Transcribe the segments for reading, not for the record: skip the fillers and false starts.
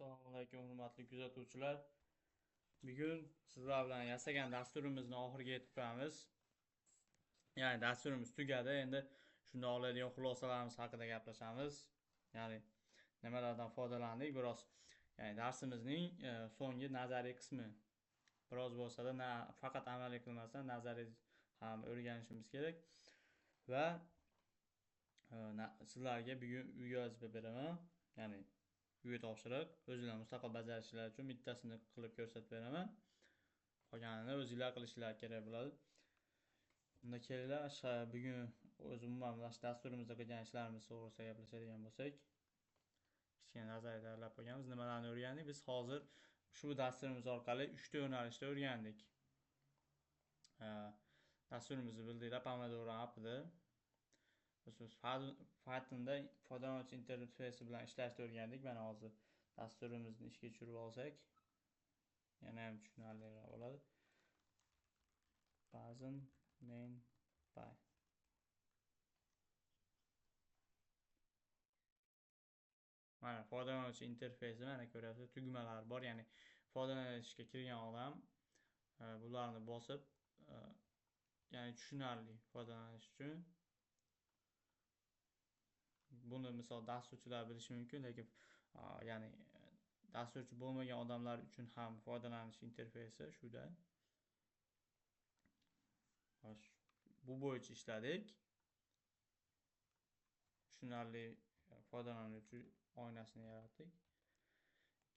Assalomu alaykum hurmatli kuzatuvchilar. Bugun sizlar bilan yasagan dasturimizni oxiriga yetib qo'yamiz. Ya'ni dasturimiz tugadi. Endi shunda oladigan xulosalarimiz haqida gaplashamiz. Ya'ni nimalardan foydalandik biroz. Ya'ni darsimizning so'nggi nazariy qismi. Biroz bo'lsa-da faqat amaliy qilmasdan nazariy ham o'rganishimiz kerak. Va sizlarga bugun uyga vazifa beraman. Ya'ni uyga topshiriq, o'zinglar mustaqil bajarishlar uchun bittasini qilib ko'rsatib beraman. Qolganini o'zinglar qilishinglar kerak bo'ladi. Unda kelinglar, bugun o'z umuman mana shu dasturimizda qilgan ishlarimiz to'g'risida gaplashadigan bo'lsak, kichkina nazariy tayyorlab qo'yganmiz. Nimalarni o'rgandik? Biz hozir shu dasturimiz orqali 3 ta yo'nalishda o'rgandik. Dasturimizni bildinglar, Pomodoro appida. Biz Pythonda foydalanuvchi interfeysi bilan ishlashni o'rgandik. Mana hozir dasturimizni ishga tushirib olsak, yana ham tushunarliroq bo'ladi. Python main py. Mana foydalanuvchi interfeysi, mana ko'ryapsiz, tugmalar bor. Ya'ni foydalanishga kirgan odam bularni bosib, ya'ni tushunarli foydalanish uchun. Buni misol dasturchilar bilishi mumkin, lekin ya'ni dasturchi bo'lmagan odamlar uchun ham foydalanish interfeysi shuda. Xo'sh, bu bo'yicha ishladik. Tushunarli foydalanuvchi oynasini yaratdik.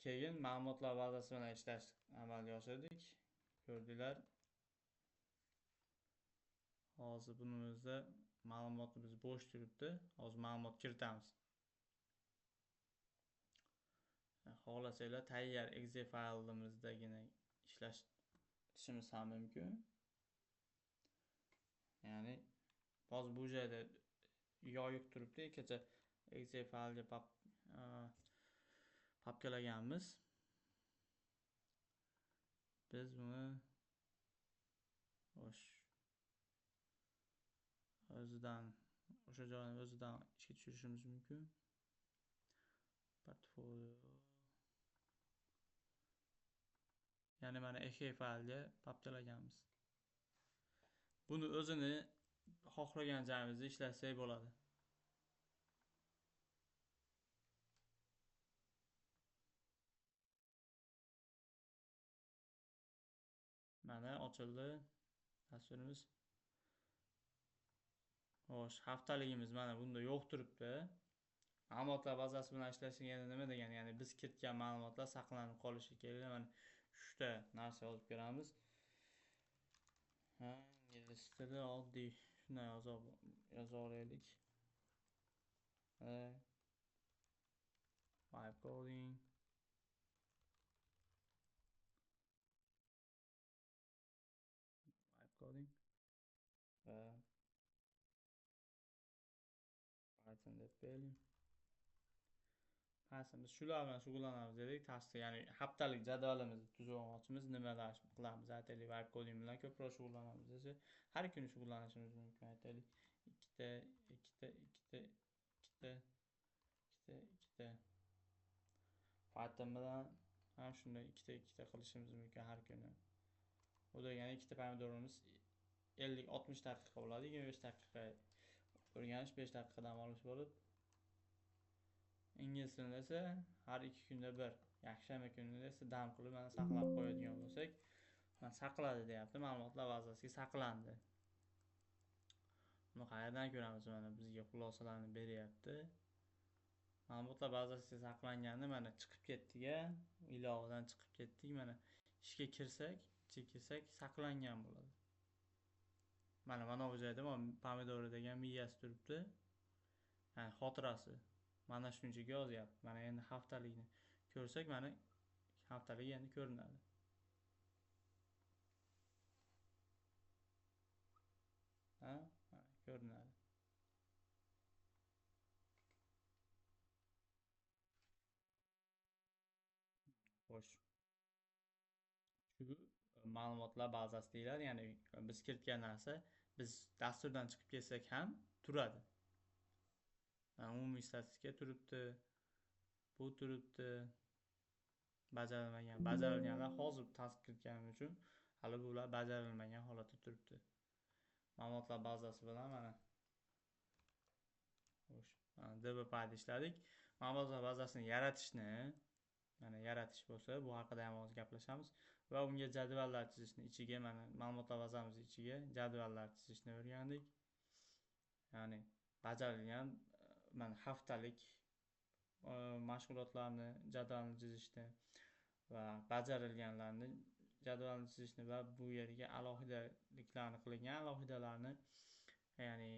Keyin ma'lumotlar bazasi bilan ishlash amalga oshirdik. Ko'rdinglar. Hozir bunimizda ma'lumotimiz bo'sh turibdi. Hozir ma'lumot kiritamiz. Xohlasanglar tayyor Excel faylimizdagina ishlashimiz ham mumkin. Ya'ni hozir bu joyda yoyiq turibdi. Kecha Excel faylga papkalaganmiz. Biz buni xo'sh o'zidan o'sha joyni o'zidan ishga tushirishimiz mumkin. Portfolio. Ya'ni mana Excel faylga papkalaganmiz. Buni o'zini xohlagan joyimizda ishlatsak bo'ladi. Mana ochildi dasturimiz. Xo'sh, haftaligimiz mana bunda yo'q turibdi. Ma'lumotlar bazasi bilan ishlash degani nima degani? Ya'ni biz kiritgan ma'lumotlar saqlanib qolishi kerak. Mana 3 ta narsa yozib ko'ramiz. Ha, ingliz tili oddiy shunday yoza olaylik. Vibe coding. Vibe coding va Python deb qo'yaylik. Python biz shular bilan shug'ullanamiz dedik. Tashqi, ya'ni haftalik jadvalimizni tuzib olmoqchimiz. Nimalar qilamiz? Aytaylik, vibe coding bilan ko'proq shug'ullanamiz desa, har kuni shug'ullanishimiz mumkin. Aytaylik, ikkita, ikkita, ikkita, ikkita, ikkita, ikkita. Python bilan ham shunday ikkita, ikkita qilishimiz mumkin har kuni. Bu degani ikkita pomidorimiz 50-60 daqiqa bo'ladi, 25 daqiqa o'rganish, 5 daqiqa dam olish bo'lib, ingliz tilida esa har 2 kunda bir, yakshanba kunida esa dam qilib mana saqlab qo'yadigan bo'lsak, mana saqladi deyapti, ma'lumotlar bazasiga saqlandi. Buni qayerdan ko'ramiz? Mana bizga xulosalarni beryapti. Ma'lumotlar bazasiga saqlangani mana chiqib ketdik-a, ilovadan chiqib ketdik. Mana ishga kirsak, ishga kirsak saqlangan bo'ladi. Mana mana bu joyda pomidori degan miyasi turibdi. Ya'ni xotirasi. Mana shunchaga yozyapti. Mana endi haftalikni ko'rsak, mana haftalik endi ko'rinadi. Ha, mana ko'rinadi. Xo'sh. Shu ma'lumotlar bazasi deyiladi. Ya'ni biz kiritgan narsa biz dasturdan chiqib ketsak ham turadi. Mana umumiy statistika turibdi. Bu turibdi. Bajarilmagan, bajarilganlar hozir task kiritganim uchun hali bular bajarilmagan holatda turibdi. Ma'lumotlar bazasi bilan mana xo'sh, mana DBPyda ishladik. Ma'lumotlar bazasini yaratishni, mana yaratish bo'lsa, bu haqida ham hozir gaplashamiz va unga jadvallar chizishni ichiga, mana ma'lumotlar bazamiz ichiga jadvallar chizishni o'rgandik. Ya'ni bajarilgan mana haftalik mashg'ulotlarni jadvalini chizishni va bajarilganlarni jadvalini chizishni va bu yerga alohidaliklarni qilingan alohidalarni, ya'ni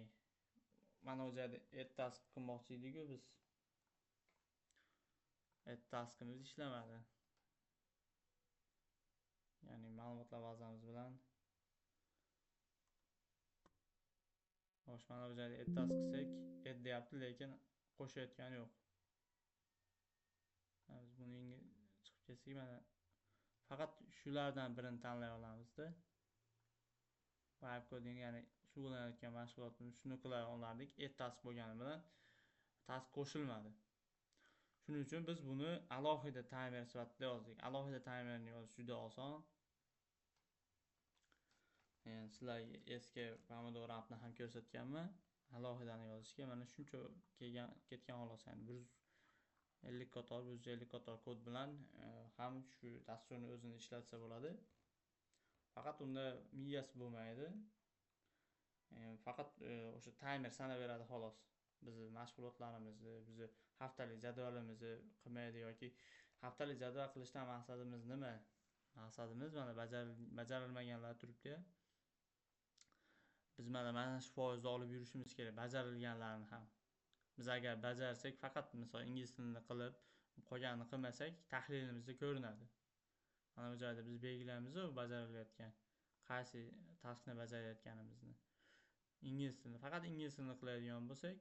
mana bu joyda add task qilmoqchi edik-ku biz. Add taskimiz ishlamadi. Ya'ni ma'lumotlar bazamiz bilan xo'sh, mana bu joyda add task qilsak, add deyapti, lekin qo'shayotgani yo'q. Biz buni chiqib ketsak, mana faqat shulardan birini tanlay olamizda. Vibe coding, ya'ni shug'ullanayotgan mashg'ulotimiz shuni qila olardik. Add task bo'lgani bilan task qo'shilmadi. Shuning uchun biz buni alohida timer sifatida yozdik. Alohida timerni yozish juda oson. Yani sizlarga eski Pomodoro appni ham ko'rsatganman. Alohidani yozishga mana shuncha kelgan ketgan xolos, ya'ni 150 qator, 150 qator kod bilan ham shu dasturni o'zini ishlatsa bo'ladi. Faqat unda miyasi bo'lmaydi. Faqat o'sha timer sanaveradi xolos. Bizni mashg'ulotlarimizni, bizni haftalik jadvalimizni qilmaydi yoki haftalik jadval qilishdan maqsadimiz nima? Maqsadimiz mana bajarilmaganlar turibdi. Biz mana shu foizni olib yurishimiz kerak, bajarilganlarni ham. Biz agar bajarsak, faqat misol ingliz tilini qilib, qolganini qilmasak, tahlilimizda ko'rinadi. Mana bu joyda biz belgilaymiz-ku bajarilayotgan, qaysi taskni bajarayotganimizni. Ingliz tilini, faqat ingliz tilini qiladigan bo'lsak,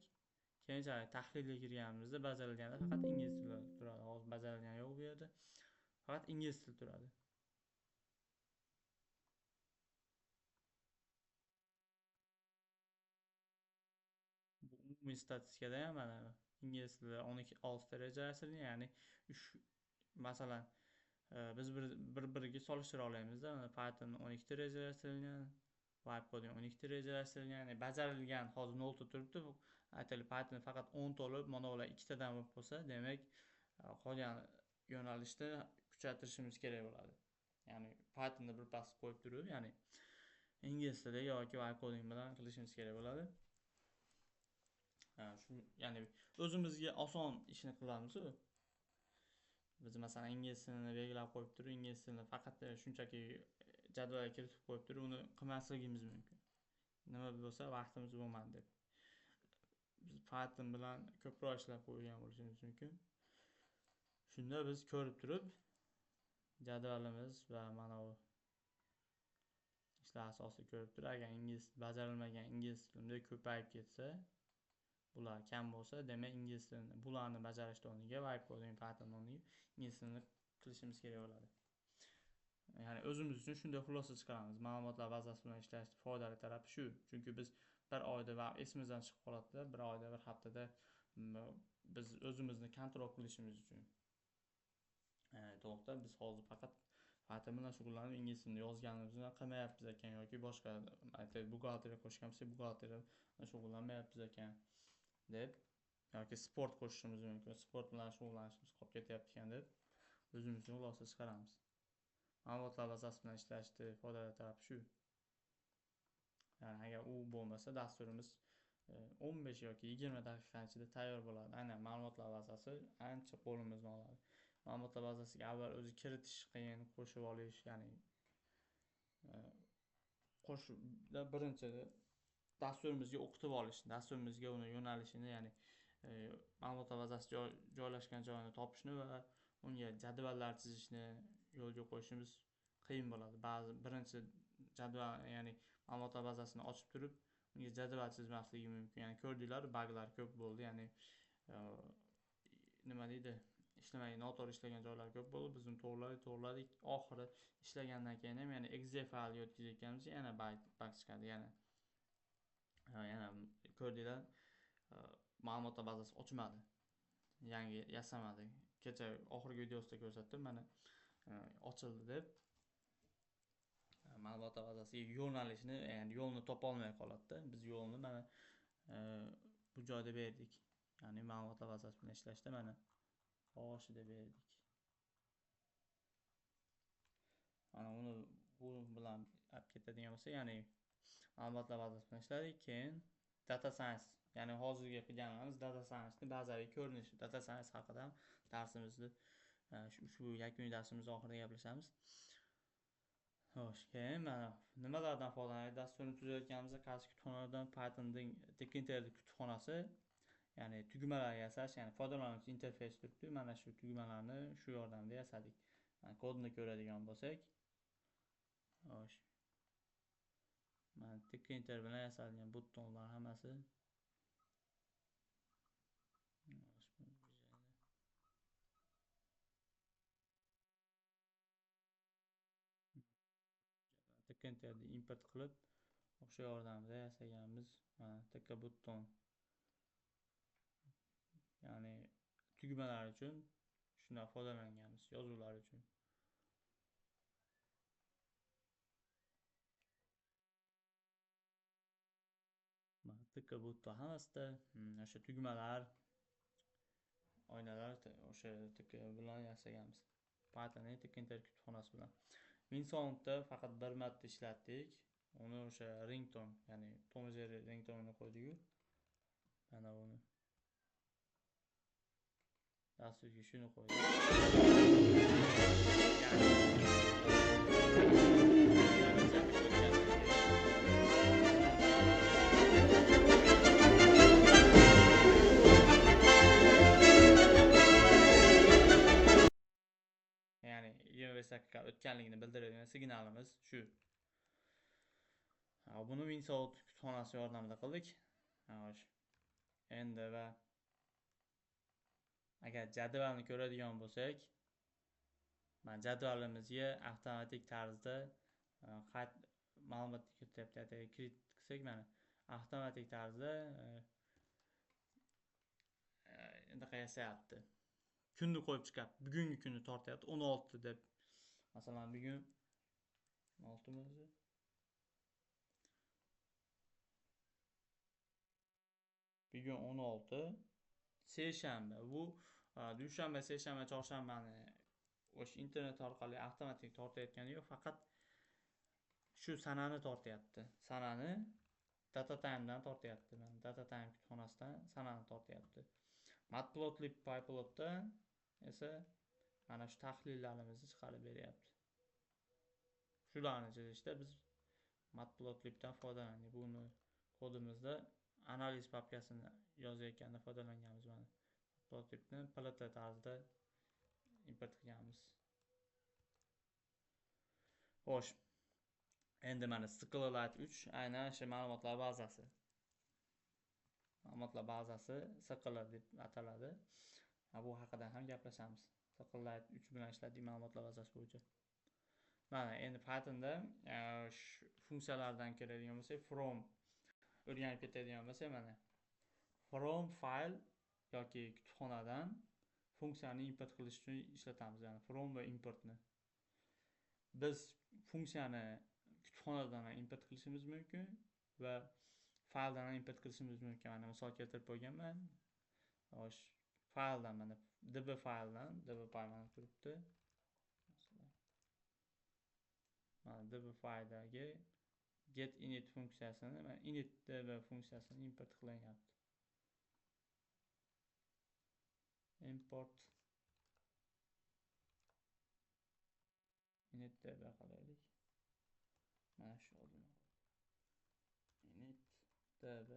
keyinchalik tahlilga kirganimizda bajarilganda faqat ingliz tili turadi. Hozir bajarilgani yo'q bu yerda. Faqat ingliz tili turadi. Bu umumiy statistikada ham mana ingliz tili 12.6 ta rejalashtirilgan, ya'ni 3, masalan, biz bir-biriga solishtira olamizda. Mana Python 12 ta rejalashtirilgan, Vibe coding 12 ta rejalashtirilgan, ya'ni bajarilgan hozir 0 ta turibdi. Aytaylik, Python faqat 10 ta olib, mana ular ikkitadan bo'lib qolsa, demak, qolgan yo'nalishda kuchaytirishimiz kerak bo'ladi. Ya'ni Pythonni bir past qo'yib turib, ya'ni ingliz tili yoki vibe coding bilan qilishimiz kerak bo'ladi. Shu, ya'ni o'zimizga oson ishni qilamiz-ku. Biz masalan ingliz tilini belgilab qo'yib turib, ingliz tilini faqat shunchaki jadvalga kiritib qo'yib turib, uni qilmasligimiz mumkin. Nima bo'lsa vaqtimiz bo'lmadi deb. Biz Python bilan ko'proq ishlab qo'ygan bo'lishimiz mumkin. Shunda biz ko'rib turib jadvalimiz va mana bu ishlar asosida ko'rib turib, agar ingliz bajarilmagan ingliz tilida ko'payib ketsa, bular kam bo'lsa, demak ingliz tilini bularni bajarishda o'rniga vibe coding, Python o'rniga ingliz tilini qilishimiz kerak bo'ladi. Ya'ni o'zimiz uchun shunday xulosa chiqaramiz. Ma'lumotlar bazasi bilan ishlashning foydali tarafi shu. Chunki biz bir oyda va esimizdan chiqib qoladida, bir oyda, bir haftada biz o'zimizni kontrol qilishimiz uchun. To'g'ri, biz hozir faqat Python bilan shug'ullanib ingliz tilini yozganimiz bilan qilmayapmiz ekan yoki boshqa, aytaylik, buxgalteriya qo'shgan bo'lsak, buxgalteriya bilan shug'ullanmayapmiz ekan deb yoki sport qo'shishimiz mumkin, sport bilan shug'ullanishimiz qolib ketyapti ekan deb o'zimizga xulosa chiqaramiz. Ma'lumotlar bazasi bilan ishlashning foydali tarafi shu. Ya'ni agar u bo'lmasa, dasturimiz 15 yoki 20 daqiqa ichida tayyor bo'ladi. Aynan ma'lumotlar bazasi ancha qo'limizni oladi. Ma'lumotlar bazasiga avval o'zi kiritish qiyin, qo'shib olish, ya'ni qo'shib birinchi dasturimizga o'qitib olish, dasturimizga uni yo'nalishini, ya'ni ma'lumotlar bazasi joylashgan joyini topishni va unga jadvallar chizishni yo'lga qo'yishimiz qiyin bo'ladi. Ba'zi birinchi jadval, ya'ni ma'lumotlar bazasini ochib turib, unga jadval chizmasligi mumkin. Ya'ni ko'rdinglar, buglar ko'p bo'ldi, ya'ni nima deydi, ishlamagan, noto'g'ri ishlagan joylar ko'p bo'ldi. Biz uni to'g'riladik. Oxiri ishlagandan keyin ham, ya'ni Excel faylga o'tkazayotganimizda yana bug chiqadi, yana ko'rdinglar, ma'lumotlar bazasi ochmadi, yangi yasamadi, Kecha oxirgi videosida ko'rsatdim, mana ochildi deb. Ma'lumotlar bazasiga yo'nalishni, ya'ni yo'lni topa olmay qoladi-da. Biz yo'lni mana bu joyda berdik. Ya'ni ma'lumotlar bazasi bilan ishlashda mana boshida berdik. Mana uni bu bilan olib ketadigan bo'lsa, ya'ni ma'lumotlar bazasi bilan ishladik. Keyin data science, ya'ni hozirgi qilganimiz data science'ning bazaviy ko'rinishi. Data science haqida ham darsimizni shu yakuniy darsimiz oxirida gaplashamiz. Xo'sh, keyin mana nimalardan foydalandik? Dasturni tuzayotganimizda qaysi kutubxonalardan Pythonning Tkinter kutubxonasi, ya'ni tugmalar yasash, ya'ni foydalanuvchi interfeys turibdi. Mana shu tugmalarni shu yordamida yasadik. Mana kodni ko'radigan bo'lsak, xo'sh, mana Tkinter bilan yasalgan butonlar hammasi. Tkinterni import qilib, o'sha yordamida yasaganmiz. Mana tk buton, ya'ni tugmalar uchun shundan foydalanganmiz, yozuvlar uchun. Mana tk buton hammasida o'sha tugmalar, oynalar o'sha tk bilan yasaganmiz. Pythonning Tkinter kutubxonasi bilan. Winsoundda faqat bir marta ishlatdik. Uni o'sha ringtone, ya'ni Tom Jerry ringtone-ni qo'ydik-ku. Mana buni. Dasturga shuni qo'ydik. Ya'ni 25 daqiqa o'tganligini bildiradigan signalimiz shu. Buni Winsound kutubxonasi yordamida qildik. Xo'sh. Endi va agar jadvalni ko'radigan bo'lsak, mana jadvalimizga avtomatik tarzda qayt ma'lumot kirityapti. Kirit qilsak, mana avtomatik tarzda bunaqa yasayapti. Kunni qo'yib chiqyapti. Bugungi kunni tortyapti 16 deb. Masalan, bugun 16 mi o'zi? Bugun 16 seshanba. Bu dushanba, seshanba, chorshanbani o'sha internet orqali avtomatik tortayotgani yo'q, faqat shu sanani tortyapti. Sanani data time'dan tortyapti. Mana data time kutubxonasidan sanani tortyapti. Matplotlib pyplotdan esa mana shu tahlillarimizni chiqarib beryapti. Shularni chizishda biz matplotlibdan foydalandik. Buni kodimizda analiz papkasini yozayotganda foydalanganmiz. Mana matplotlibni plt tarzida import qilganmiz. Xo'sh, endi mana SQLite 3 aynan shu ma'lumotlar bazasi. Ma'lumotlar bazasi SQL deb ataladi. Bu haqida ham gaplashamiz. SQLite 3 bilan ishladik ma'lumotlar bazasi bo'yicha. Mana endi Pythonda funksiyalardan keladigan bo'lsak, from o'rganib ketadigan bo'lsak, mana from file yoki kutubxonadan funksiyani import qilish uchun ishlatamiz. Ya'ni from va importni. Biz funksiyani kutubxonadan import qilishimiz mumkin va fayldan import qilishimiz mumkin. Mana misol keltirib qo'yganman. Xo'sh, fayldan mana db fayldan, db fayl mana turibdi. Mana db fayldagi get init funksiyasini, mana init db funksiyasini import qilinyapti. Import init db qilaylik. Mana shu oldin init db.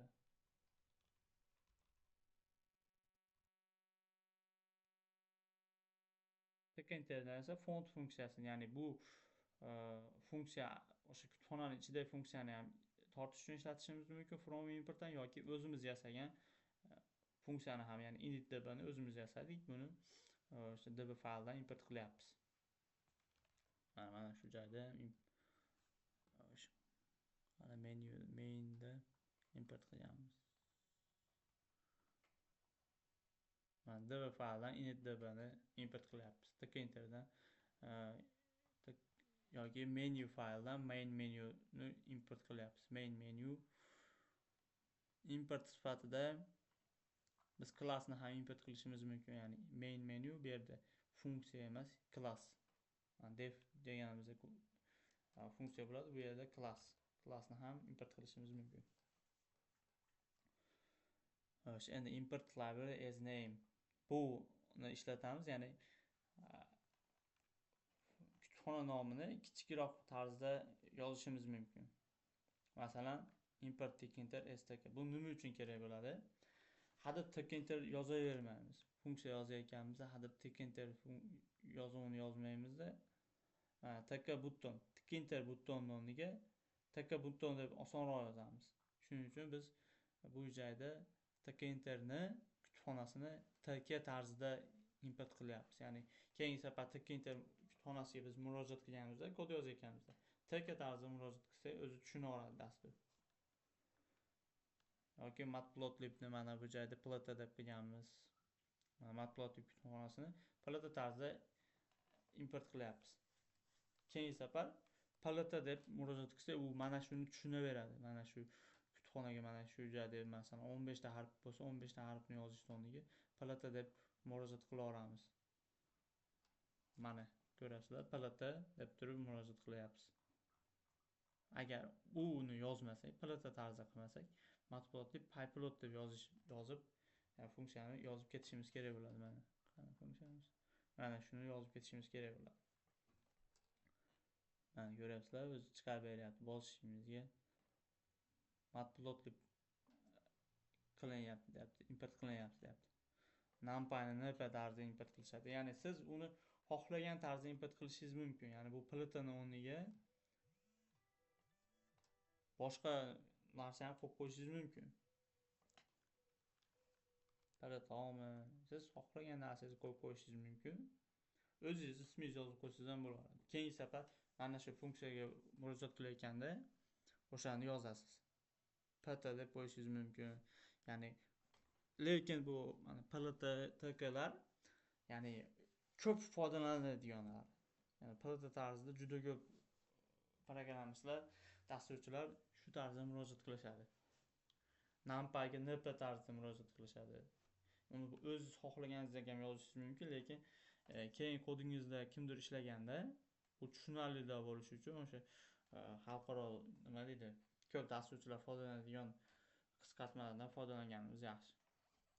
Tkinterdan esa font funksiyasini, ya'ni bu funksiya o'sha kutubxonaning ichidagi funksiyani ham tortish uchun ishlatishimiz mumkin from importdan yoki o'zimiz yasagan funksiyani ham, ya'ni init db ni o'zimiz yasadik, buni o'sha db fayldan import qilyapmiz. Mana shu joyda mana menu mainda import qilganmiz. Mana db fayldan initdb ni import qilyapmiz. Tkinterdan yoki menu fayldan main menu ni import qilyapmiz. Main menu import sifatida biz klassni ham import qilishimiz mumkin. Ya'ni main menu bu yerda funksiya emas, klass. Mana def deganimizda funksiya bo'ladi, bu yerda klass. Klassni ham import qilishimiz mumkin. Xo'sh, endi import library as name buni ishlatamiz, ya'ni kutubxona nomini kichikroq tarzda yozishimiz mumkin. Masalan, import tkinter stk. Bu nima uchun kerak bo'ladi? Hadeb tkinter yozavermaymiz. Funksiya yozayotganimizda hadeb tkinter yozuvini yozmaymizda. Tk button, tkinter button o'rniga tk button deb osonroq yozamiz. Shuning uchun biz bu joyda tkinterni kutubxonasini tk tarzida import qilyapmiz. Ya'ni keyingi safar tkinter kutubxonasiga biz murojaat qilganimizda, kod yozayotganimizda tk tarzida murojaat qilsak, o'zi tushunaveradi dastur. Yoki matplotlibni mana bu joyda plt deb qilganmiz. Mana matplotlib kutubxonasini plt tarzida import qilyapmiz. Keyingi safar plt deb murojaat qilsak, u mana shuni tushunaveradi. Mana shu kutubxonaga mana shu joyda masalan 15 ta harf bo'lsa, 15 ta harfni yozish o'rniga plt deb murojaat qilaveramiz. Mana ko'rasizlar, plt deb turib murojaat qilyapmiz. Agar uni yozmasak, plt tarzida qilmasak, matplotlib pyplot deb yozib, ya'ni funksiyani yozib ketishimiz kerak bo'ladi. Mana qani funksiyamiz. Mana shuni yozib ketishimiz kerak bo'ladi. Mana ko'ryapsizlar, o'zi chiqarib beryapti bosishimizga. Matplotlib qilinyapti deyapti, import qilinyapti deyapti. NumPyni np tarzida import qilishadi. Ya'ni siz uni xohlagan tarzda import qilishingiz mumkin. Ya'ni bu plt ni o'rniga boshqa narsa ham qo'yib qo'yishingiz mumkin. Plt-mi? Siz xohlagan narsangizni qo'yib qo'yishingiz mumkin. O'zingiz ismingizni yozib qo'ysangiz ham bo'ladi. Keyingi safar mana shu funksiyaga murojaat qilayotganda o'shani yozasiz. Pt deb qo'yishingiz mumkin. Ya'ni lekin bu mana plt, tklar ya'ni ko'p foydalanadiganlar. Ya'ni plt tarzida juda ko'p programmistlar, dasturchilar shu tarzda murojaat qilishadi. NumPyga np tarzida murojaat qilishadi. Uni o'zingiz xohlaganingizdek ham yozishingiz mumkin, lekin keyin kodingizda kimdir ishlaganda bu tushunarliroq bo'lishi uchun o'sha xalqaro nima deydi, ko'p dasturchilar foydalanadigan qisqartmalardan foydalanganimiz yaxshi.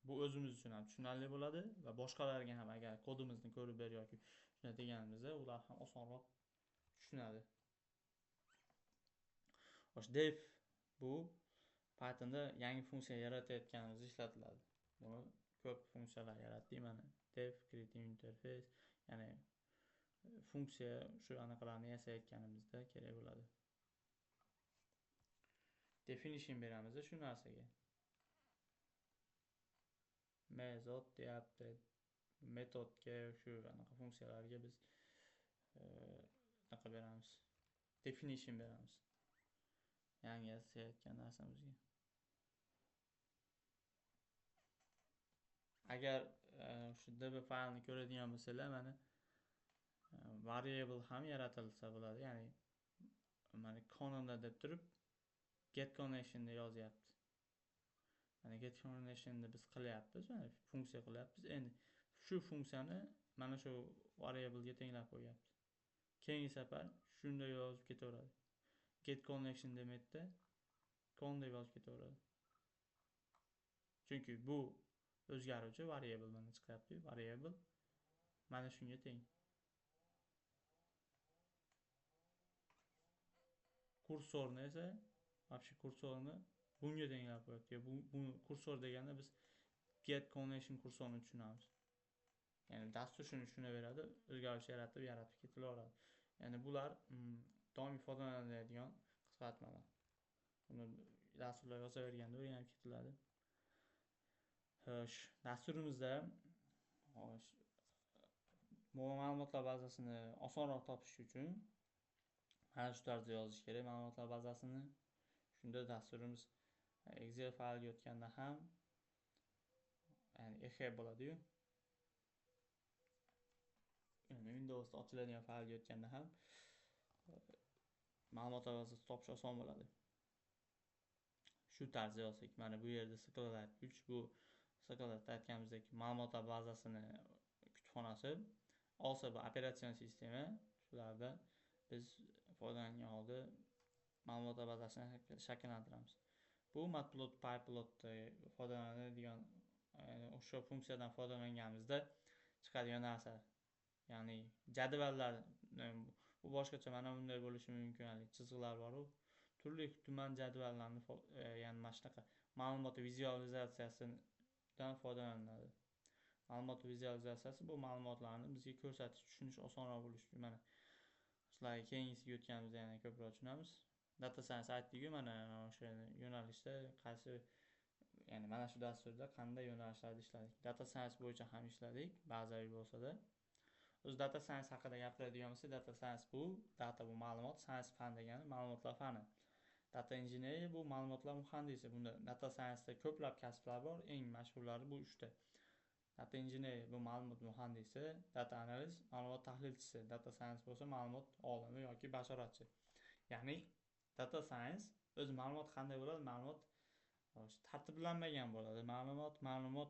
Bu o'zimiz uchun ham tushunarli bo'ladi va boshqalarga ham agar kodimizni ko'rib ber yoki shunday deganimizda ular ham osonroq tushunadi. Xo'sh, def bu Pythonda yangi funksiya yaratayotganimizda ishlatiladi. Buni ko'p funksiyalar yaratdik mana. Def create interface, ya'ni funksiya shu anaqalarni yasayotganimizda kerak bo'ladi. Definition beramiz shu narsaga. Method deyapti. Metodga shu anaqa funksiyalarga biz anaqa beramiz. Definition beramiz. Yangi yasayotgan narsamizga. Agar shu db faylni ko'radigan bo'lsanglar, mana variable ham yaratilsa bo'ladi. Ya'ni mana cononda deb turib get connection deb yozyapti. Mana get connection ni biz qilyapmiz, mana funksiya qilyapmiz. Endi shu funksiyani mana shu variable ga tenglab qo'yapti. Keyingi safar shunday yozib ketaveradi. Get connection demakda con deb yozib ketaveradi. Chunki bu o'zgaruvchi variable mana chiqyapti. Variable mana shunga teng. Kursorni esa вообще kursorni bunga tenglab qo'yapti. Bu kursor deganda biz get connection kursorni tushunamiz. Ya'ni dastur shuni tushunaveradi, o'zgarish yaratib ketilaveradi. Ya'ni bular doimiy foydalaniladigan qisqartmalar. Buni dasturlar yozaverganda o'rganib ketiladi. Xo'sh, dasturimizda xo'sh, ma'lumotlar bazasini osonroq topish uchun mana shu tarzda yozish kerak ma'lumotlar bazasini. Shunda dasturimiz Excel faylga o'tganda ham, ya'ni exe bo'ladi-yu. Windowsda ochiladigan faylga o'tganda ham ma'lumotlar bazasini topish oson bo'ladi. Shu tarzda yozsak, mana bu yerda SQLite 3, bu SQLite aytganimizdek ma'lumotlar bazasini kutubxonasi, olsa bu operatsion sistema, shularda biz foydalangan holda ma'lumotlar bazasini shakllantiramiz. Bu matplot pyplotda foydalanadigan, o'sha funksiyadan foydalanganimizda chiqadigan narsa, ya'ni jadvallar, bu boshqacha mana bunday bo'lishi mumkin, ya'ni chiziqlar bor-u, turli tuman jadvallarni, ya'ni mana shunaqa ma'lumot vizualizatsiyasidan foydalaniladi. Ma'lumot vizualizatsiyasi bu ma'lumotlarni bizga ko'rsatish, tushunish osonroq bo'lishi uchun. Mana sizlarga keyingisiga o'tganimizda yana ko'proq tushunamiz. Data science aytdik-ku, mana o'sha yo'nalishda qaysi, ya'ni mana shu dasturda qanday yo'nalishlarda ishladik. Data science bo'yicha ham ishladik, bazaviy bo'lsa-da. O'zi data science haqida gapiradigan bo'lsak, data science bu data, bu ma'lumot, science fan degani ma'lumotlar fani. Data engineer bu ma'lumotlar muhandisi. Bunda data science'da ko'plab kasblar bor, eng mashhurlari bu uchta. Data engineer bu ma'lumot muhandisi, data analyst ma'lumot tahlilchisi, data science bo'lsa ma'lumot olimi yoki bashoratchi. Ya'ni data science o'zi ma'lumot qanday bo'ladi? Ma'lumot tartiblanmagan bo'ladi. Ma'lumot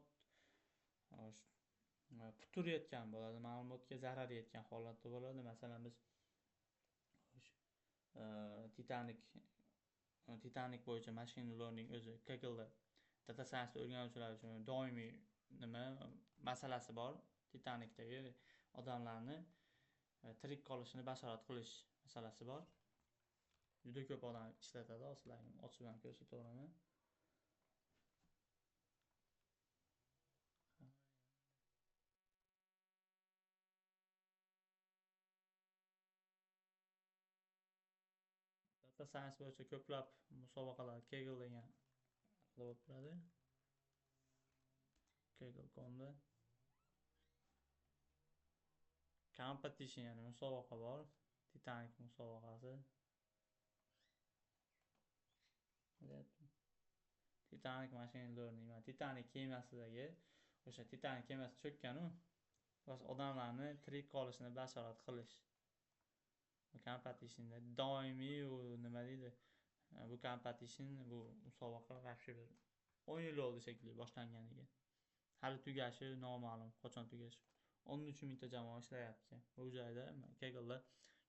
putur yetgan bo'ladi, ma'lumotga zarar yetgan holatda bo'ladi. Masalan, biz Titanic bo'yicha machine learning o'zi Kaggle'da data science o'rganuvchilar uchun doimiy nima masalasi bor. Titanicdagi odamlarni tirik qolishini bashorat qilish masalasi bor. Juda ko'p odam ishlatadi, sizlarga ochib ham ko'rsataveraman. Data science bo'yicha ko'plab musobaqalar Kaggle degan bo'lib turadi. Kaggle.comda competition, ya'ni musobaqa bor. Titanic musobaqasi. Titanic machine learning, mana Titanic kemasidagi o'sha Titanic kemasi cho'kkan-u, boshqa odamlarni tirik qolishini bashorat qilish. Bu competitionda doimiy u nima deydi? Bu competition, bu musobaqa вообще bir 10 yil oldi shekilli boshlanganiga. Hali tugashi noma'lum, qachon tugashi. 13 mingta jamoa ishlayapti. Bu joyda Kaggle'da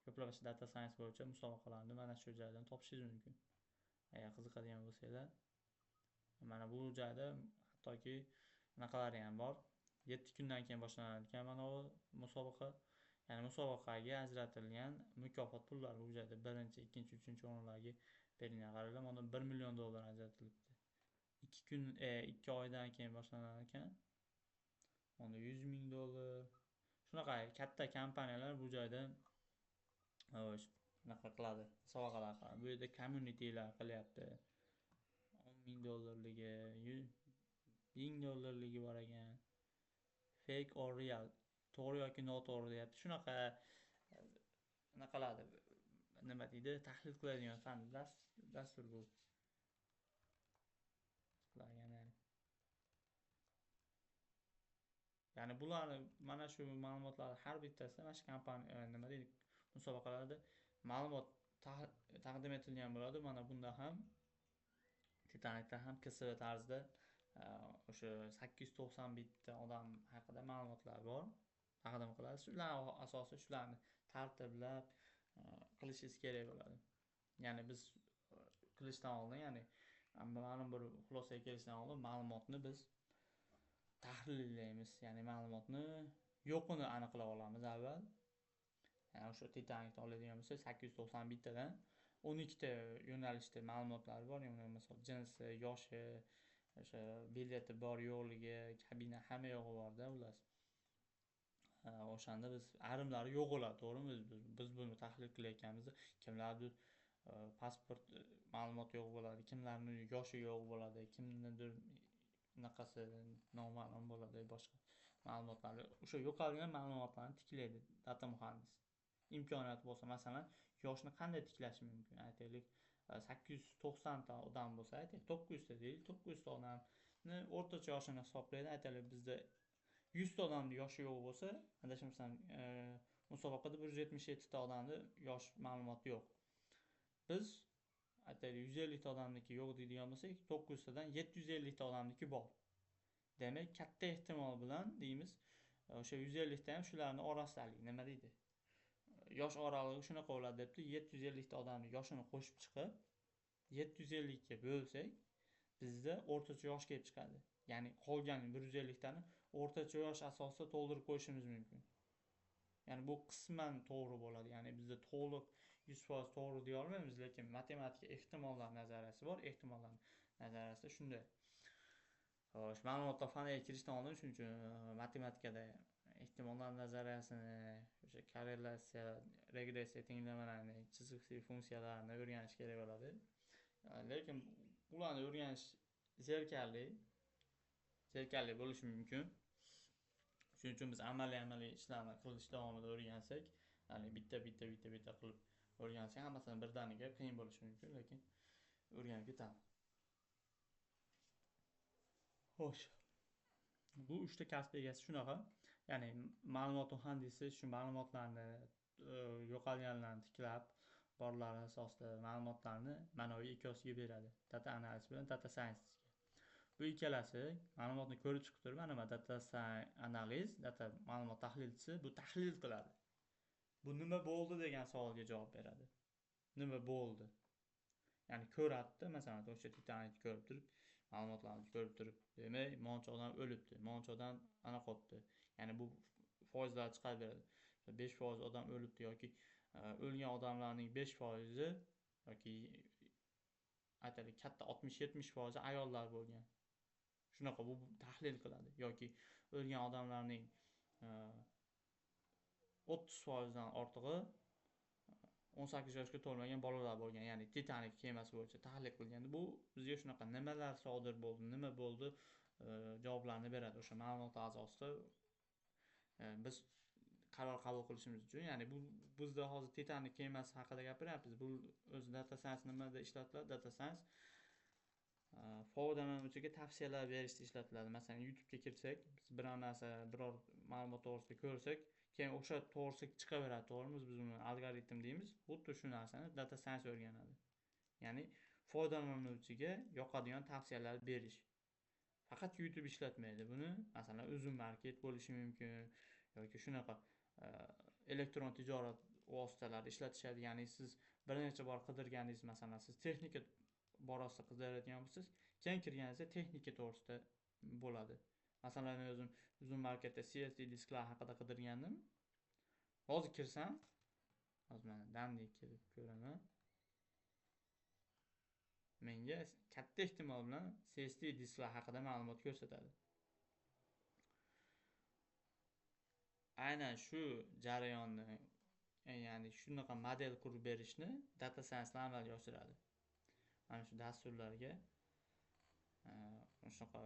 ko'plab data science bo'yicha musobaqalarni mana shu joydan topishingiz mumkin. Agar qiziqadigan bo'lsanglar, mana bu joyda hattoki anaqalari ham bor. 7 kundan keyin boshlanadigan mana bu musobaqa. Ya'ni musobaqaga ajratilgan mukofot pullari bu joyda 1-chi, 2-chi, 3-chi o'rinlarga berilgan. Qaranglar, mana 1 million dollar ajratilibdi. 2 kun, 2 oydan keyin boshlanar ekan. Mana 100 ming dollar. Shunaqa katta kompaniyalar bu joyda xo'sh, anaqa qiladi, musobaqalar qiladi. Bu yerda communitylar qilyapti. 10 ming dollarligi, 100 ming dollarligi bor ekan. Fake or real, to'g'ri yoki noto'g'ri deyapti. Shunaqa anaqalarni nima deydi, tahlil qiladigan fan dastur bu. Ya'ni bularni mana shu ma'lumotlar har bittasi mana shu kompaniya nima deydi, musobaqalarda ma'lumot taqdim etilgan bo'ladi. Mana bunda ham Titanicda ham KSV tarzida o'sha 890 bitta odam haqida ma'lumotlar bor, taqdim qiladi. Shular asosida shularni tartiblab qilishingiz kerak bo'ladi. Ya'ni biz qilishdan oldin, ya'ni ma'lum bir xulosaga kelishdan oldin ma'lumotni biz tahlillaymiz, ya'ni ma'lumotni yo'qini aniqlab olamiz avval. Ya'ni o'sha Titanicni oladigan bo'lsak, 890 bittadan 12 ta yo'nalishda ma'lumotlar bor. Ya'ni misol jinsi, yoshi, o'sha bileti bor yo'qligi, kabina, hamma yo'g'i borda ular. O'shanda biz ayrimlari yo'q bo'ladi, to'g'rimi? Biz buni tahlil qilayotganimizda kimlardir pasport ma'lumot yo'q bo'ladi, kimlarning yoshi yo'q bo'ladi, kimnidir anaqasi noma'lum bo'ladi, boshqa ma'lumotlarni, o'sha yo'qolgan ma'lumotlarni tiklaydi data muhandis. Imkoniyat bo'lsa, masalan, yoshni qanday tiklash mumkin? Aytaylik, 890 ta odam bo'lsa, aytaylik 900 ta deylik, 900 ta odamni o'rtacha yoshini hisoblaydi. Aytaylik, bizda 100 ta odamni yoshi yo'q bo'lsa, adashmasam, musobaqada 177 ta odamni yosh ma'lumoti yo'q. Biz aytaylik 150 ta odamniki yo'q deydigan bo'lsak, 900 tadan 750 ta odamniki bor. Demak, katta ehtimol bilan deymiz, o'sha 150 ta ham shularning orasidalik, nima deydi? Yosh oralig'i shunaqa bo'ladi debdi. 750 ta odamni yoshini qo'shib chiqib 750 ga bo'lsak, bizda o'rtacha yosh kelib chiqadi. Ya'ni qolgan 150 tani o'rtacha yosh asosida to'ldirib qo'yishimiz mumkin. Ya'ni bu qisman to'g'ri bo'ladi. Ya'ni bizda to'liq 100% to'g'ri deya olmaymiz, lekin matematika ehtimollar nazariyasi bor. Ehtimollar nazariyasi shunday. Xo'sh, ma'lumotlar faniga kirishdan oldin shuning uchun matematikada ehtimollar nazariyasini, o'sha korrelyatsiya, regressiya tenglamalarni, chiziqli funksiyalarni o'rganish kerak bo'ladi. Lekin ularni o'rganish zerikarli bo'lishi mumkin. Shuning uchun biz amaliy ishlarni qilish davomida o'rgansak, ya'ni bitta qilib o'rgansak, hammasini birdaniga qiyin bo'lishi mumkin, lekin o'rganib ketamiz. Xo'sh. Bu uchta kasb egasi shunaqa. Ya'ni ma'lumot muhandisi shu ma'lumotlarni yo'qolganlarni tiklab, borlar asosida ma'lumotlarni ma'naviy ekosiga beradi. Data analiz bilan data scientistga. Bu ikkalasi ma'lumotni ko'rib chiqib turib, mana data analiz, data ma'lumot tahlilchisi bu tahlil qiladi. Bu nima bo'ldi degan savolga javob beradi. Nima bo'ldi? Ya'ni ko'radida, masalan, o'sha Titanicni ko'rib turib, ma'lumotlarni ko'rib turib, demak, moncha odam o'libdi, moncha odam ana qolibdi. Ya'ni bu foizlar chiqarib beradi. 5% odam o'libdi yoki o'lgan odamlarning 5% yoki aytaylik katta 60-70% ayollar bo'lgan. Shunaqa bu tahlil qiladi yoki o'lgan odamlarning 30% dan ortig'i 18 yoshga to'lmagan bolalar bo'lgan. Ya'ni Titanic kemasi bo'yicha tahlil qilganda bu bizga shunaqa nimalar sodir bo'ldi, nima bo'ldi javoblarni beradi. O'sha ma'lumot asosida biz qaror qabul qilishimiz uchun, ya'ni bu bizda hozir Titanic kemasi haqida gapiryapmiz. Bu o'zi data science nimada ishlatiladi? Data science foydalanuvchiga tavsiyalar berishda ishlatiladi. Masalan, YouTube'ga kirsak, biz biror narsa, biror ma'lumot to'g'risida ko'rsak, keyin o'sha to'g'risida chiqaveradi, to'g'rimi? Biz uni algoritm deymiz. Xuddi shu narsani data science o'rganadi. Ya'ni foydalanuvchiga yoqadigan tavsiyalar berish. Faqat YouTube ishlatmaydi buni. Masalan, Uzum Market bo'lishi mumkin yoki shunaqa elektron tijorat vositalari ishlatishadi. Ya'ni siz bir necha bor qidirganingiz, masalan, siz texnika borasida qidiradigan bo'lsangiz, keyin kirganingizda texnika to'g'risida bo'ladi. Masalan, men o'zim Uzum Marketda CSD disklar haqida qidirgandim. Hozir kirsam, hozir mana danni kirib ko'raman. Menga katta ehtimol bilan CSD disklar haqida ma'lumot ko'rsatadi. Aynan shu jarayonni, ya'ni shunaqa model qurib berishni data science amalga oshiradi. Mana shu dasturlarga shunaqa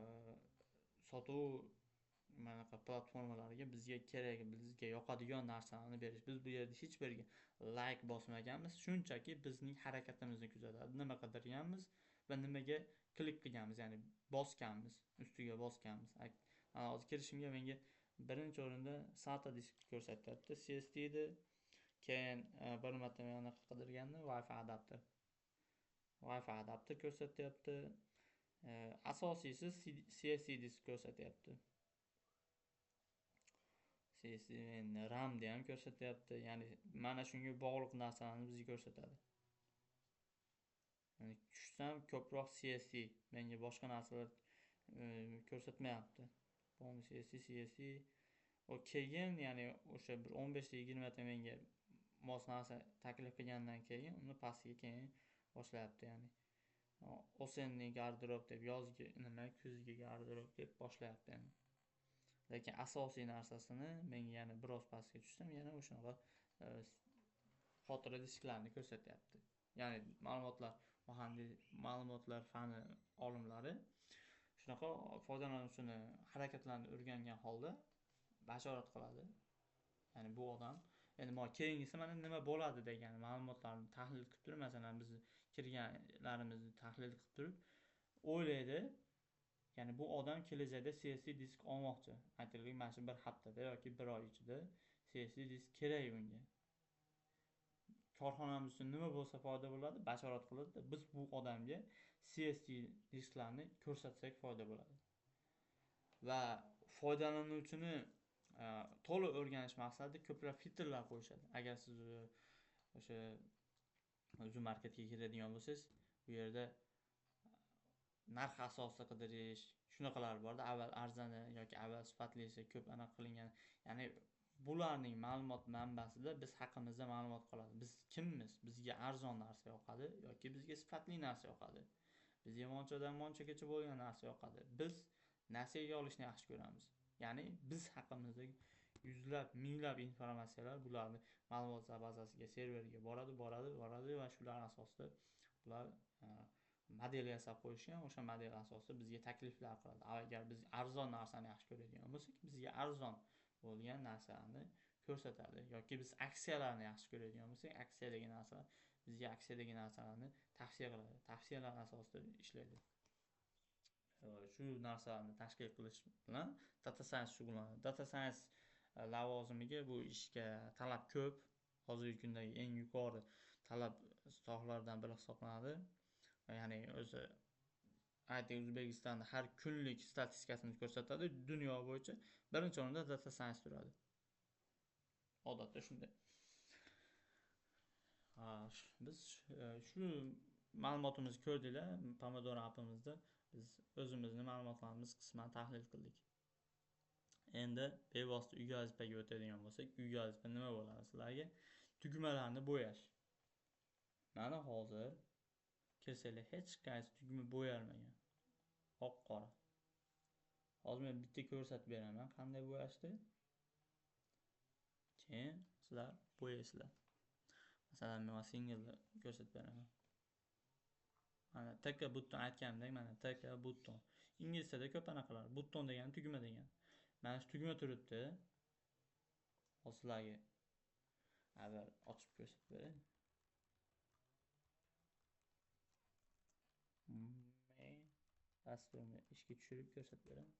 sotuv manaqa platformalarga bizga kerak, bizga yoqadigan narsalarni berish. Biz bu yerda hech biriga like bosmaganmiz, shunchaki bizning harakatimizni kuzatadi. Nima qidirganmiz va nimaga klik qilganmiz, ya'ni bosganmiz, ustiga bosganmiz. Mana hozir kirishimga menga birinchi o'rinda SATA disk ko'rsatyapti, CSD ni. Keyin bir marta men anaqa qidirgandim, Wi-Fi adapter. Wi-Fi adapter ko'rsatyapti. Asosiysi CSD disk ko'rsatyapti. CSD RAM ni ham ko'rsatyapti. Ya'ni mana shunga bog'liq narsalarni bizga ko'rsatadi. Ya'ni tushsam ko'proq CSD, menga boshqa narsalar ko'rsatmayapti. CSD, CSD. O keyin, ya'ni o'sha bir 15 ta 20 ta menga mos narsa taklif qilgandan keyin uni pastiga keyin boshlayapti, ya'ni осенний garderob deb, yozgi nima, kuzgi garderob deb boshlayapti endi. Lekin asosiy narsasini menga yana biroz pastga tushsam, yana o'shanaqa xotira disklarini ko'rsatyapti. Ya'ni ma'lumotlar fani olimlari shunaqa foydalanuvchini harakatlarini o'rgangan holda bashorat qiladi. Ya'ni bu odam endi keyingisi mana nima bo'ladi degan ma'lumotlarni tahlil qilib turib, masalan, biz kirganlarimizni tahlil qilib turib o'ylaydi. Ya'ni bu odam kelajakda CSD disk olmoqchi. Aytaylik, mana shu bir haftada yoki bir oy ichida CSD disk kerak unga. Korxonamiz uchun nima bo'lsa foyda bo'ladi, bashorat qiladi. Biz bu odamga CSD disklarni ko'rsatsak foyda bo'ladi. Va foydalanuvchini to'liq o'rganish maqsadida ko'plab filtrlar qo'yishadi. Agar siz o'sha Uzum marketga kiradigan bo'lsangiz, bu yerda narx asosida qidirish, shunaqalar borda, avval arzoni yoki avval sifatlisi ko'p aniq qilingan. Ya'ni bularning ma'lumot manbasida biz haqimizda ma'lumot qoladi. Biz kimmiz? Bizga arzon narsa yoqadi yoki bizga sifatli narsa yoqadi? Bizga monchadan monchagacha bo'lgan narsa yoqadi. Biz nasiyaga olishni yaxshi ko'ramiz. Ya'ni biz haqimizdagi yuzlab, minglab informatsiyalar bularni ma'lumot bazasiga, serverga boradi, boradi, boradi va shular asosida bular model yasab qo'yishgan, o'sha model asosida bizga takliflar qiladi. Agar biz arzon narsani yaxshi ko'radigan bo'lsak, bizga arzon bo'lgan narsani ko'rsatadi yoki biz aksiyalarni yaxshi ko'radigan bo'lsak, aksiyadagi narsalar bizga aksiyadagi narsalarni tavsiya qiladi. Tavsiyalar asosida ishlaydi. Shu narsalarni tashkil qilish bilan data science shug'ullanadi. Data science lavozimiga, bu ishga talab ko'p. Hozirgi kundagi eng yuqori talab sohalardan biri hisoblanadi. Ya'ni o'zi IT O'zbekistonda har kunlik statistikasini ko'rsatadi. Dunyo bo'yicha birinchi o'rinda data science turadi. Odatda shunday. Biz shu ma'lumotimizni ko'rdinglar, Pomodoro appimizda biz o'zimizni ma'lumotlarimizni qisman tahlil qildik. Endi bevosita uyga vazifaga o'tadigan bo'lsak, uyga vazifa nima bo'ladi sizlarga? Tugmalarni bo'yash. Mana hozir kirsanglar hech qaysi tugma bo'yalmagan. Oq qora. Hozir men bitta ko'rsatib beraman qanday bo'yashni. Keyin sizlar bo'yaysizlar. Masalan, men singlni ko'rsatib beraman. Mana TK button aytganimdek, mana TK button. Inglizchada ko'p anaqalar. Button degani tugma degani. Mana shu tugma turibdi. Hozir sizlarga avval ochib ko'rsatib beray. Men dasturimni ishga tushirib ko'rsatib beraman.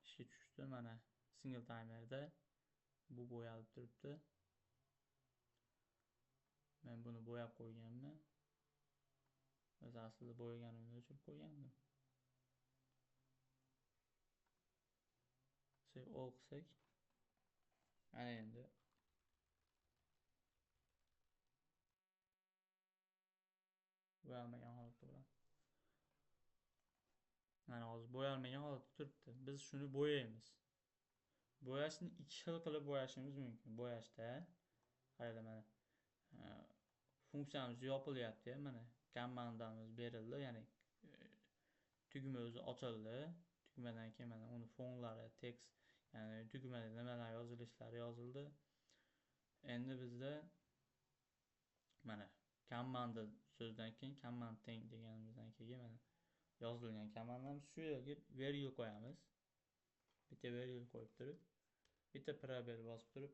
Ishga tushdi, mana single timerda bu bo'yalib turibdi. Men buni bo'yab qo'yganman. O'zi aslida bo'yaganimni o'chirib qo'ygandim. Save all qilsak, ana endi bo'yalmagan holatda bo'ladi. Mana hozir bo'yalmagan holatda turibdi. Biz shuni bo'yaymiz. Bo'yashni ikki xil qilib bo'yashimiz mumkin. Bo'yashda qaranglar, mana funksiyamiz yopilyapti, mana komandamiz berildi, ya'ni tugma o'zi ochildi. Tugmadan keyin mana uni fonlari, tekst, ya'ni tugmada nimalar yozilishlari yozildi. Endi bizda mana komanda so'zdan keyin command teng deganimizdan keyin mana yozilgan komandamiz, shu yerga vergul qo'yamiz. Bitta vergul qo'yib turib, bitta probel bosib turib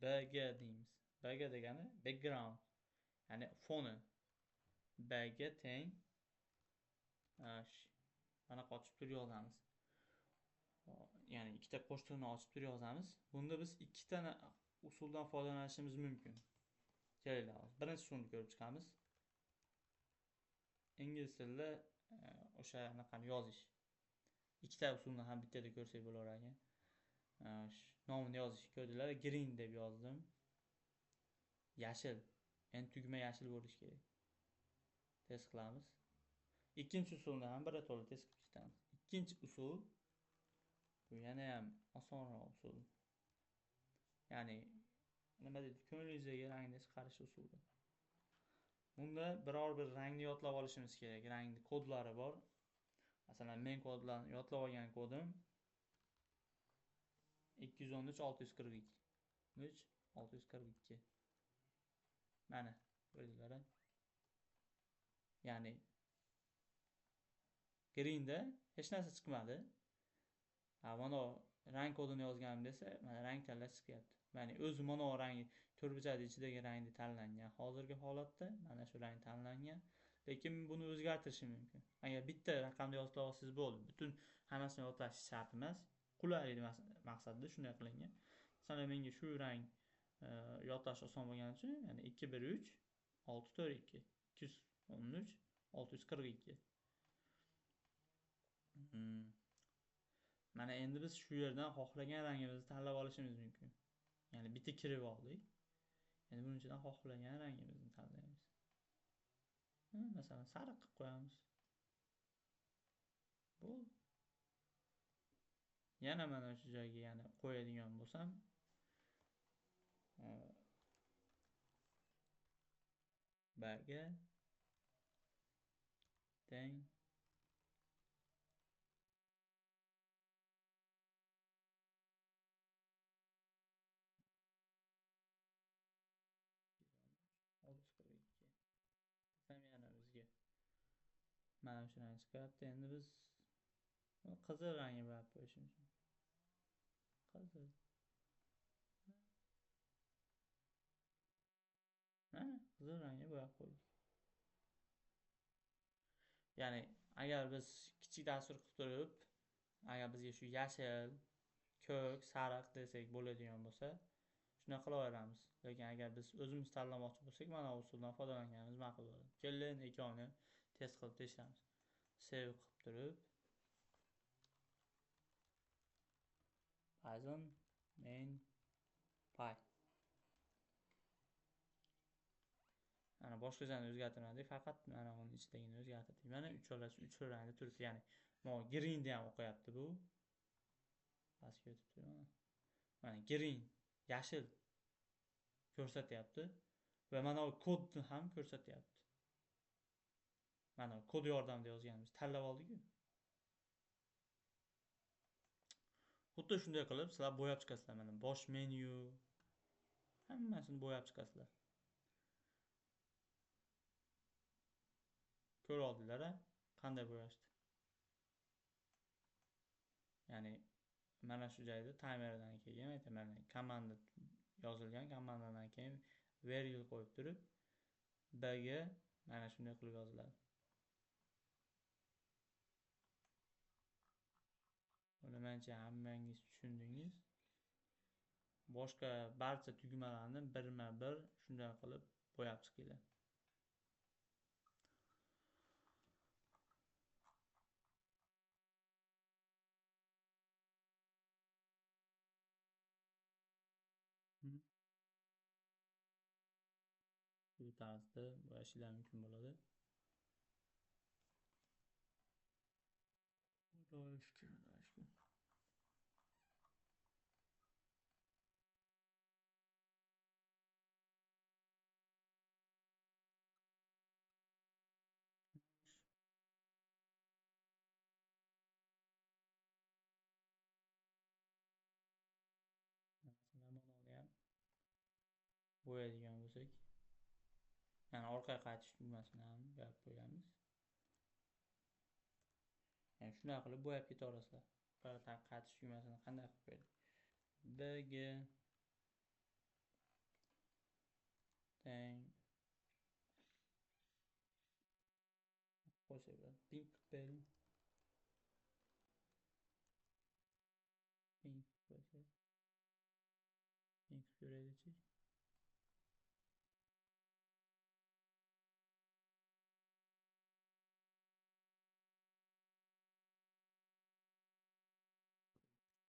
bg deymiz. Bg degani background, ya'ni foni. Bg teng mana ochib turib yozamiz. Ya'ni ikkita qo'sh tirnoq ochib turib yozamiz. Bunda biz ikkita usuldan foydalanishimiz mumkin. Kelinglar, hozir birinchi usulni ko'rib chiqamiz. Ingliz tilida o'sha anaqani yozish. Ikkita usulni ham bittada ko'rsak bo'lar ekan. Nomini yozish ko'rdinglar, green deb yozdim. Yashil. Endi tugma yashil bo'lishi kerak. Test qilamiz. Ikkinchi usulni ham birato'la test qilib chiqamiz. Ikkinchi usul bu yana ham osonroq usul. Ya'ni nima deydi, ko'nglingizdagi rangni chiqarish usuli. Bunda biror bir rangni yodlab olishimiz kerak. Rangni kodlari bor. Masalan, men kodlarni yodlab olgan kodim 213 642. 3 642. Mana ko'rdinglar. Ya'ni greenda hech narsa chiqmadi. Ha, mana rang kodini yozganim desa, mana rang tanlash chiqyapti. Ya'ni o'zi mana rangi to'rtburchakning ichidagi rangni tanlangan. Hozirgi holatda mana shu rang tanlangan. Lekin buni o'zgartirishim mumkin. Agar bitta raqamni yodlab olsangiz bo'ldi. Butun hammasini yodlash shart emas. Qulaylik maqsadida shunday qilingan. Masalan, menga shu rang yodlash oson bo'lgani uchun, ya'ni 2 1 3 6 4 2 213 642. Mana endi biz shu yerdan xohlagan rangimizni tanlab olishimiz mumkin. Ya'ni bitta kirib oldik. Endi buning ichidan xohlagan rangimizni tanlaymiz. Masalan, sariq qilib qo'yamiz. Bo'ldi. Yana mana shu joyga yana qo'yadigan bo'lsam, barga teng 642. Yana bizga mana shu rang chiqyapti. Endi biz qizil rangga bo'yab qo'yishimiz mumkin. Qizil. Mana qizil rangga bo'yab qo'ydik. Ya'ni agar biz kichik dastur qilib turib, agar bizga shu yashil, ko'k, sariq desak bo'ladigan bo'lsa, shunday qila olamiz. Lekin agar biz o'zimiz tanlamoqchi bo'lsak, mana bu usuldan foydalanganimiz ma'qul bo'ladi. Keling, ikkovini ham test qilib tekshiramiz. Save qilib turib, Python main py. Mana boshqa joyni o'zgartirmadik, faqat mana buning ichidagini o'zgartirdik. Mana uchalasi uch xil rangda turibdi, ya'ni mana green ni ham o'qiyapti bu. Pastga o'tib turibdi. Mana green, yashil ko'rsatyapti va mana bu kodni ham ko'rsatyapti. Mana kod yordamida yozganimiz tanlab oldik-ku. Xuddi shunday qilib sizlar bo'yab chiqasizlar. Mana bosh menyu hammasini bo'yab chiqasizlar. Ko'ra oldinglar-a qanday bo'yashdi. Ya'ni mana shu joyda timerdan keyin aytaman, komanda yozilgan, komandadan keyin vergul qo'yib turib bg mana shunday qilib yoziladi. Buni menimcha hammangiz tushundingiz. Boshqa barcha tugmalarni birma-bir shunday qilib bo'yab chiqinglar. Bu tarzda bo'yashlar mumkin bo'ladi. Xudoga shukr, Xudoga shukr. Masalan, mana buni ham bo'yadigan bo'lsak, ya'ni orqaga qaytish tugmasini ham bo'yab qo'yamiz. Ya'ni shunday qilib bo'yab ketaverasizlar. Orqaga qaytish tugmasini qanday qilib qo'ydik? BG teng qo'ysak bo'ladi. Pink qilib qo'yaylik. Pink qo'ysak. Pink qilib ko'raylikchi.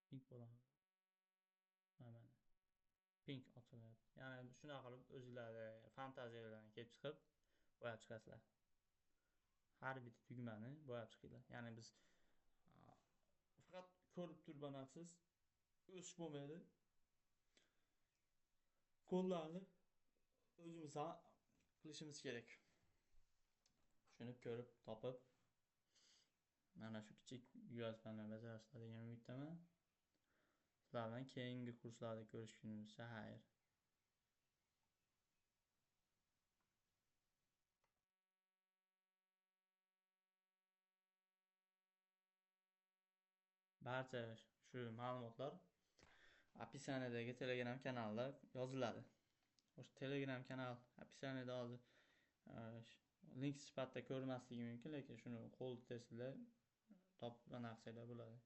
Pink bo'ladi. Mana pink ochilyapti. Ya'ni shunaqa qilib o'zlari fantaziyalardan kelib chiqib bo'yab chiqasizlar. Har bitta tugmani bo'yab chiqinglar. Ya'ni biz faqat ko'rib turib banaqsiz o'sish bo'lmaydi. Qo'llarni o'zimiz qilishimiz kerak. Shuni ko'rib, topib mana shu kichik yo'laklarni bajarasizlar degan umiddaman. Sizlar bilan keyingi kurslarda ko'rishgunimizcha xayr. Barcha shu ma'lumotlar opisaniyadagi Telegram kanalda yoziladi. O'sha Telegram kanal opisaniyada hozir Link sifatida ko'rmasligi mumkin, lekin shuni qo'l testinglar, topib anaqa qilsanglar bo'ladi.